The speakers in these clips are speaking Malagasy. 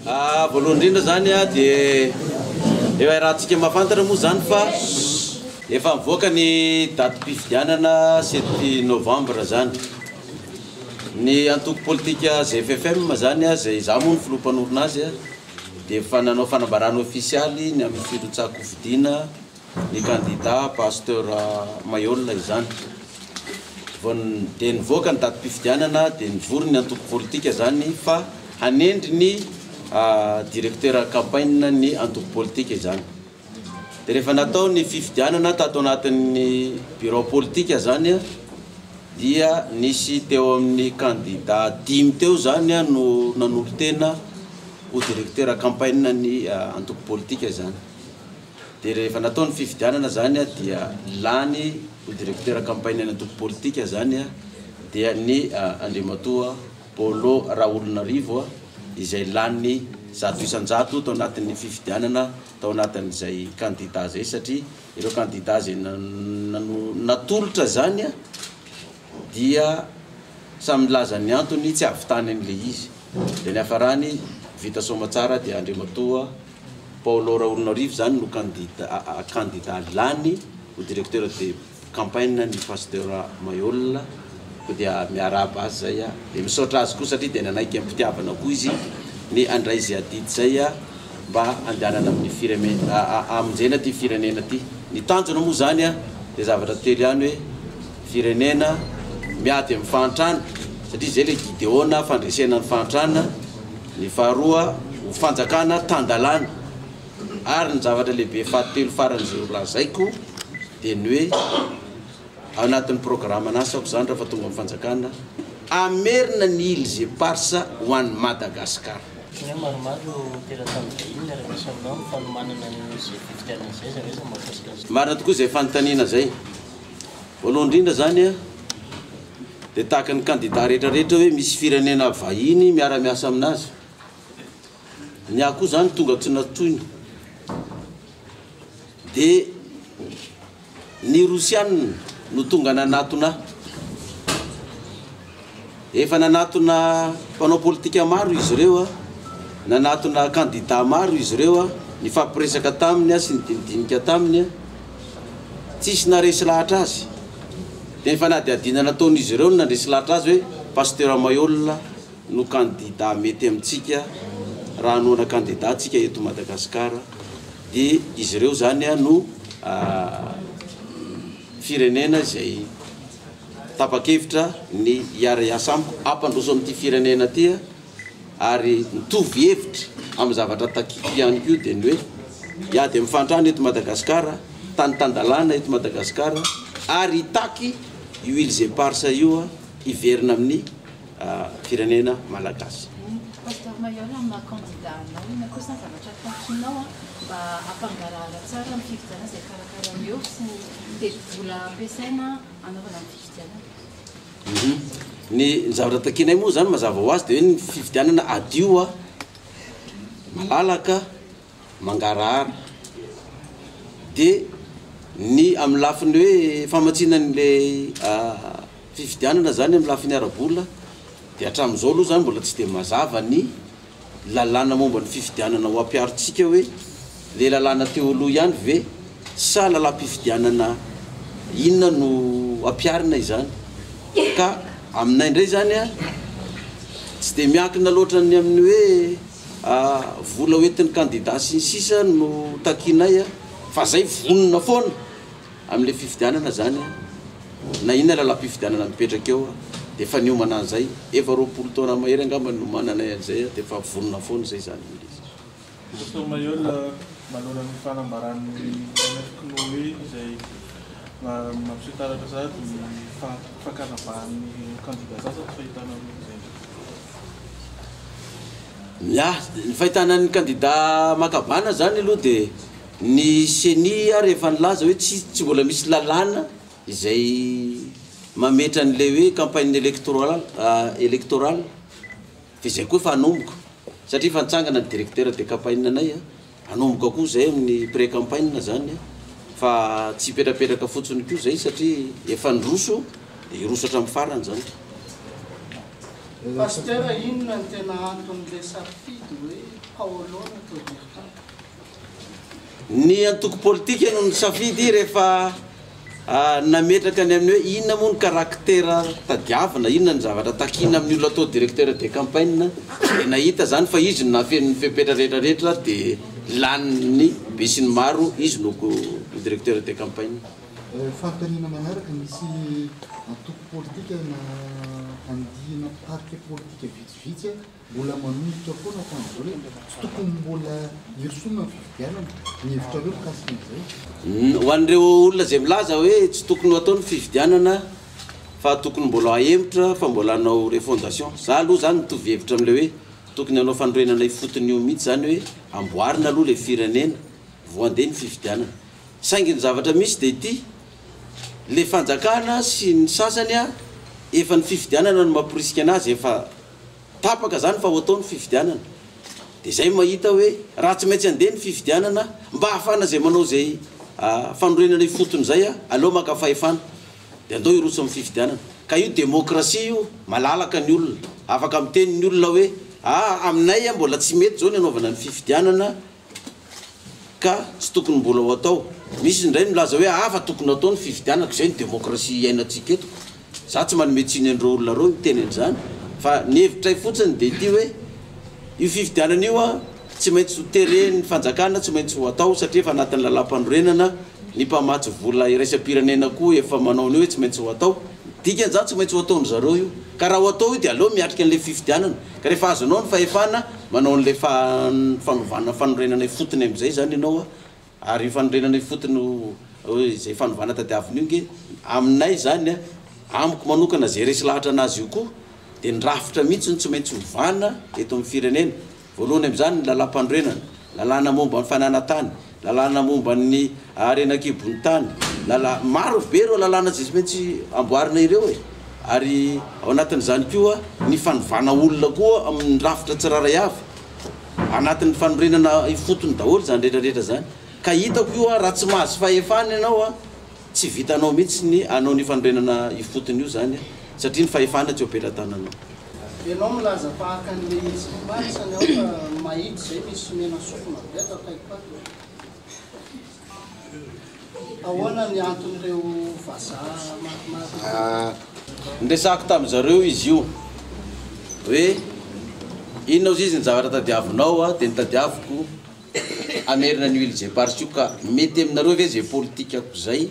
Voalohany indrindra zany dia efa iarahantsika mahafantatra moa zany fa efa mivoaka ny datim-pifidianana sept novembre zany. Ny antoko politika GFFM zany izay izaho moa no filoha mpanorina azy dia efa nanao fanambarana ofisialy ny amin'ny firotsahan-kofidina ny kandida Pasteur Mailhol izany. Vao dia nivoaka ny datim-pifidianana dia nivory ny antoko politika izany fa hanendry ny directeur campagne ny antoko politika izany. Dia rehefa natao ny fifidianana tato anatin'ny birao politika izany dia nisy teo amin'ny kandida dimy teo izany no nanolo-tena ho directeur campagne ny antoko politika izany. Dia rehefa natao ny fifidianana zany dia lany ho directeur campagne ny antoko politika zany dia ny Andriamatoa Paolo Raolonarivo izay lany 100% tao anatin'ny fifidianana tao anatin'izay candidat zay satria ireo candidat zay natolotra zany dia samy nilaza ny antony tsy hahavitany an'ilay izy. Dia niafarany vita soamatsara dia Andriamatoa Paolo Raolonarivo izany no kandida kandida lany ho directeur de campagne ny Pasteur Mailhol koa dia miarahaba azy zay dia misaotra azy koa satria dia nanaiky am-pitiavana koa izy ny handray izay adidy izay mba handehanana amin'ny firene hamonjena ity firenena ity. Ny tanjona moa izany dia zavatra telo ihany hoe firenena miady amin'ny fahantrana satria izay ilay Gideona fandresena ny fahantrana. Ny faharoa, ho fanjakana tan-dalàna. Ary ny zavatra lehibe fahatelo farany izay ho lazaiko dia ny hoe ao anatin'ny programan'asako izany rehefa tonga amin'ny fanjakana, hamerina ny îles éparses ho an'i Madagascar. Ny hoe maromaro teratany vahiny miara-miasa aminao amin'ny fanomanana an'izay fifidianana izay, izany hoe iza mahakasika an'izay? Marina tokoa izay fanontaniana izay. Voalohany indrindra izany dia tahaka ny kandida rehetra rehetra hoe misy firenena vahiny miara-miasa aminazy. Ny ahy koa izany tonga tsy natoina. Dia ny Rosianina no tonga nanatona ahy. Efa nanatona mpanao politika maro izy ireo, nanatona kandida maro izy ireo, nifampiresaka taminy sy nidinidinika taminy. Tsisy naharesy lahatra azy. Dia ny fanadihadiana nataon'izy ireo no nandresy lahatra azy hoe Pasteur Mailhol no kandida mety amintsika raha hanohana kandida tsika eto Madagasikara. Dia izy ireo izany no firenena izay tapa-kevitra ny hiara-hiasa amiko hampandroso an'ity firenena ity ary mitovy hevitra amin'ny zavatra takiako ihany koa dia ny hoe hiady amin'ny fahantrana eto Madagasikara, tany tan-dalàna eto Madagasikara ary hitaky io îles éparses io hiverina amin'ny firenena malagasy. Pasteur Mailhol, amin'ny maha candidat anao, inona kosa ny zavatra takinao mba hampangarahara tsara ny fifidianana izay karakaraina eo sy ny tetibola ampiasaina hanaovana ny fifidianana? Ny zavatra takianay moa izany mazava ho azy dia hoe ny fifidianana hadio, malalaka, mangarahara. Dia ny amin'ny lafiny hoe famatsiana an'ilay fifidianana izany amin'ny lafiny ara-bola dia hatramin'izao aloha izany mbola tsy dia mazava ny lalàna momba ny fifidianana ho ampiharintsika hoe le lalàna teo aloha ihany ve sa lalàm-pifidianana inona no ampiharina izany ka aminay indray izany a tsy dia miankina loatra ny amin'ny hoe vola hoentin'ny kandida sy ny sisa no takianay a fa zay vonona foana amin'ilay fifidianana zany a Na inona lalam-pifidianana mipetraka eo dia efa niomana an'izay, efa 20 taona mahery angamba no niomananay an'izay dia efa vonona foana izay izany ilay izy. Pasteur Mailhol, manoloana ny fanambaran'ny MF Cnoe izay mampiseho taratra sahady ny fakana bahan'ny kandida sasany, fahitana an'izay indray. Ny ahy, ny fahitana ny kandida maka bahana izany aloha dia ny ceni ary efa nilaza hoe tsy tsy mbola misy lalàna Izay mametra an'ilay hoe campagne électorale électorale fa izay koa efa hanomboka satria efa nitsangana ny directeur de campagne anay a, hanomboka koa izay amin'ny pré campagne zany a, fa tsy hipetrapetraka fotsiny koa izay satria efa niroso dia hiroso hatramin'ny farany zany. Pasteur inona no tena anton'ilay safidy hoe. Paolo no atao directeur? Ny antoko politika no nisafidy rehefa nametraka ny amin'ny hoe inona moa ny caractère tadiavina, inona ny zavatra takiana amin'ny olona atao directeur de campagne, dia nahita izany fa izy no nahafeno ny fepetra rehetra rehetra dia lanin'ny besinimaro izy no ho directeur de campagne. Fanontaniana manaraka, misy antoko politika na andiana mpitarika politika vitsivitsy mbola manohitra foana hatramin'izao hoe tsy tokony mbola hirosoana ny fifidianana. Ny hevitrareo mikasika an'izay? Ho an'ireo olona izay milaza hoe tsy tokony ho atao ny fifidianana fa tokony mbola hahemotra fa mbola hanao refondation. Za aloha zany mitovy hevitra amin'ilay hoe tokony hanao fanorenana ifotony io mihitsy zany hoe amboarina aloha ilay firenena vao handeha ny fifidianana. Saingy ny zavatra misy dia ity, ilay fanjakana sy ny sasany efa ny fifidianana no mamporisika anazy efa Tapaka zany fa ho atao ny fifidianana. De zay mahita hoe raha tsy maintsy handeha ny fifidianana mba hahafahana zay manao zay fanorenana ifotony zay aleo maka fahefana de andao hiroso amin'ny fifidianana. Ka io demokrasia io, malalaka ny olona, afaka miteny ny olona hoe aa aminay mbola tsy mety zao ny hanaovana ny fifidianana ka tsy tokony mbola ho atao. Misy indray milaza hoe aa fa tokony atao ny fifidianana ka izay ny demokrasia iainantsika eto. Za tsy manome tsiny an'ireo olona ireo miteny an'izany fa ny hevitray fotsiny dia ity hoe io fifidianana io an tsy maintsy ho teren'ny fanjakana tsy maintsy ho atao satria efa anatin'ny lalàmpanorenana, ny mpamatsy vola iraisam-pirenena koa efa manao an'io hoe tsy maintsy ho atao. Dikan'izany tsy maintsy ho ataon-dry zareo io. Ka raha ho atao io dia aleo miatrika an'ilay fifidianana. Ka rehefa azonao ny fahefana manao an'ilay fanovana fanorenana ifotony amin'izay izany ianao ary io fanorenana ifotony izay fanovana tadiavina io nge aminay izany a, amiko manokana izay resy lahatra an'azy io koa dia ny rafitra mihitsy no tsy maintsy ovana eto amin'ny firenena. Voalohany amin'izany ny lalàmpanorenana, lalàna momba ny fananan-tany, lalàna momba ny harena an-kibon'ny tany, lalà, maro be ireo lalàna izay tsy maintsy amboarina ireo e! Ary ao anatin'izany koa ny fanovana olona koa amin'ny rafitra tsirairay avy, anatin'ny fanorenana ifotony daholo izany rehetra rehetra izany. Ka hitako io raha tsy mahazo fahefana ianao an, tsy vitanao mihitsy ny hanao an'io fanorenana ifotony io izany satria ny fahefana tsy eo am-pelatananao. Ianao milaza fa haka an'ilay izy mpimarisa ny ao fa mahitsy izay misy mena sofina be ato akaikiko ato. Ahoana ny anton'ireo vazaha maromaro ireo? Niresahako tamin-dry zareo izy io hoe inona ozy izy ny zavatra tadiavinao a, dia ny tadiaviko hamerina an'io îles Éparses io ka mety aminareo ve izay politikako izay?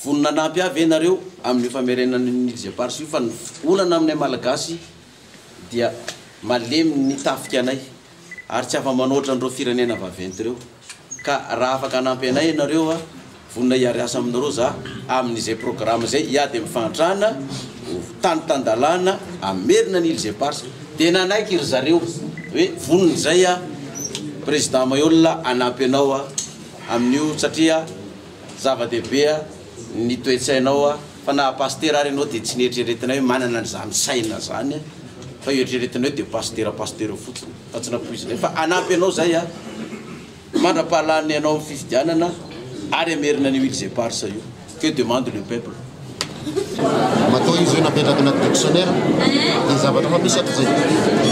Vonona hanampy ahy ve nareo amin'io famerenana ny îles Éparses io fa ny olana aminay Malagasy dia malemy ny tafika anay ary tsy afa-manoatra an'ireo firenena vaventy ireo ka raha afaka hanampy anay ianareo a vonona hiariasa aminareo za amin'izay programme izay hiady amin'ny fahantrana ho tany tan-dalàna hamerina ny îles Éparses dia nanaiky ry zareo hoe vonona izay a Président Maihol hanampy anao a amin'io satria Zava-dehibe ny toe-tsainao fa na pasitera ary ianao dia tsy neritreretinay hoe manana an'izany saina zany fa eritreretinay hoe dia pasitera pasitera fotsiny fa tsy nampoizinay fa hanampy anao zay a mandra-pahalany anao amin'ny fifidianana ary hamerina an'io îles éparses io. Que demande le peuple? Matoa izy hoe napetraka anaty dictionnaire dia zavatra efa misy hatrizay.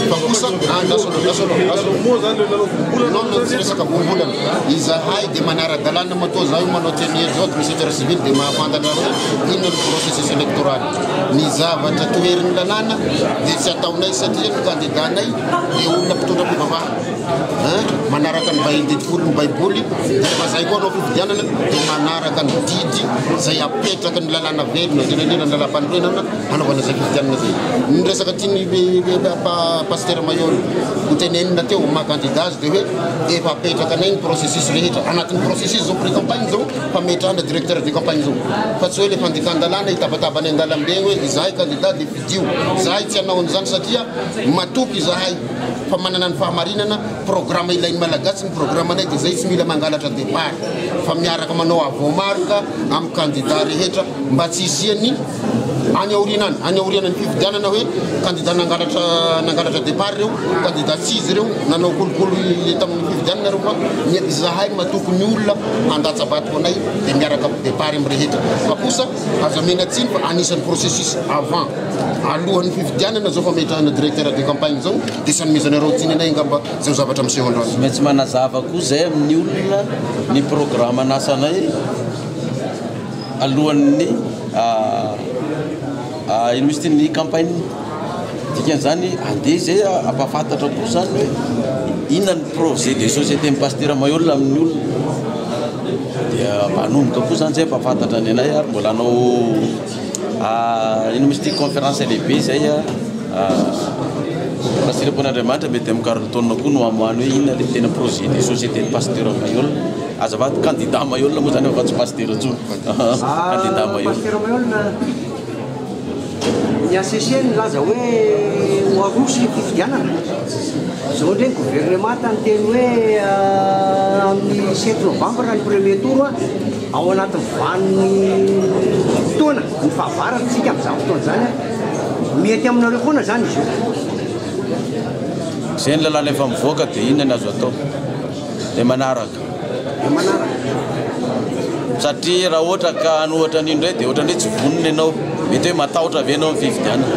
Fa kosa andraso aloha, andraso aloha, andraso aloha. Non, non, tsy resaka voambolana. Izahay dia manara-dalàna matoa zaho io manao tenue zao administrateur civil dia mahafantatra hoe inona ny processus électoral. Ny zavatra toherin'ny lalàna dia tsy ataonay satria ny candidat-nay dia olona mpitondra fivavahana. Hein? Manaraka ny didim-polon'ny baiboly dia rehefa zahay koa hanao fifidianana dia manaraka ny didy izay apetraky ny lalàna velona, indrindra indrindra ny lalàmpanorenana hanaovana izay fifidianana izay. Ny resaka tian'ny Pasitera Maihol ho tenenina teo maha candidat azy dia hoe efa apetraka anay ny processus rehetra, anatin'ny processus izao pré-campagne izao fametrahana directeur de campagne izao fa tsy hoe le fandikan-dalàna hitabataba any an-dalambe eny hoe izahay candidat dia fidio. Izahay tsy hanao an'izany satria matoky izahay fa manana ny fahamarinana, programme ilain'ny Malagasy ny programme-nay dia izay tsy mila mangalatra départ fa miaraka manao avant marque amin'ny candidat rehetra mba tsy hisian'ny Any aoriana any, any aorianan'ny fifidianana hoe candidat nangalatra nangalatra départ ireo, candidat tsy izy ireo, nanao kolikoly tamin'ny fifidianana ireo fa ny izahay matoky ny olona handatsa-bato ho anay dia miaraka amin'ny départ amin'ny rehetra. Fa kosa aza omena tsiny fa anisan'ny processus avant, alohan'ny fifidianana izao fametrahana directeur de campagne izao dia tsy anomezanareo tsiny anay angamba izao zavatra miseho androany. Tsy maintsy manazava koa izay amin'ny olona ny programan'asanay. Alohan'ny ino izy ity ny campagne, dikan'izany andeha izay hampahafantatra koa izany hoe inona ny projet de société ny Pasitera Maihol amin'ny olona, dia manomboka koa izany izay hampahafantatra ny anay ary mbola hanao ino moa izy ity conférence lehibe izay raha sitrapon'Andriamanitra mety amin'ny Carlton koa no hamoahany hoe inona ilay tena projet de société ny Pasitera Maihol. Azafady, candidat Maihol moa zany fa tsy pasitera intsony. Candidat Maihol. Pasitera Maihol, ny HCC nilaza hoe ho aroso ny fifidianana. Izao indray ny gouvernemanta niteny hoe amin'ny sept novembre ny premier tour, ao anatin'ny vanim-potoana ny fahavaratra isika amin'izany fotoana izany. Mety aminareo foana izany izy io. Izay ny lalàna efa mivoaka dia inona ny azo atao? Dia manaraka. Dia manaraka. Satria raha ohatra ka hanohatra an'io indray dia ohatran'ny hoe tsy vonona ianao. Mety hoe matahotra ve ianao amin'ny fifidianana.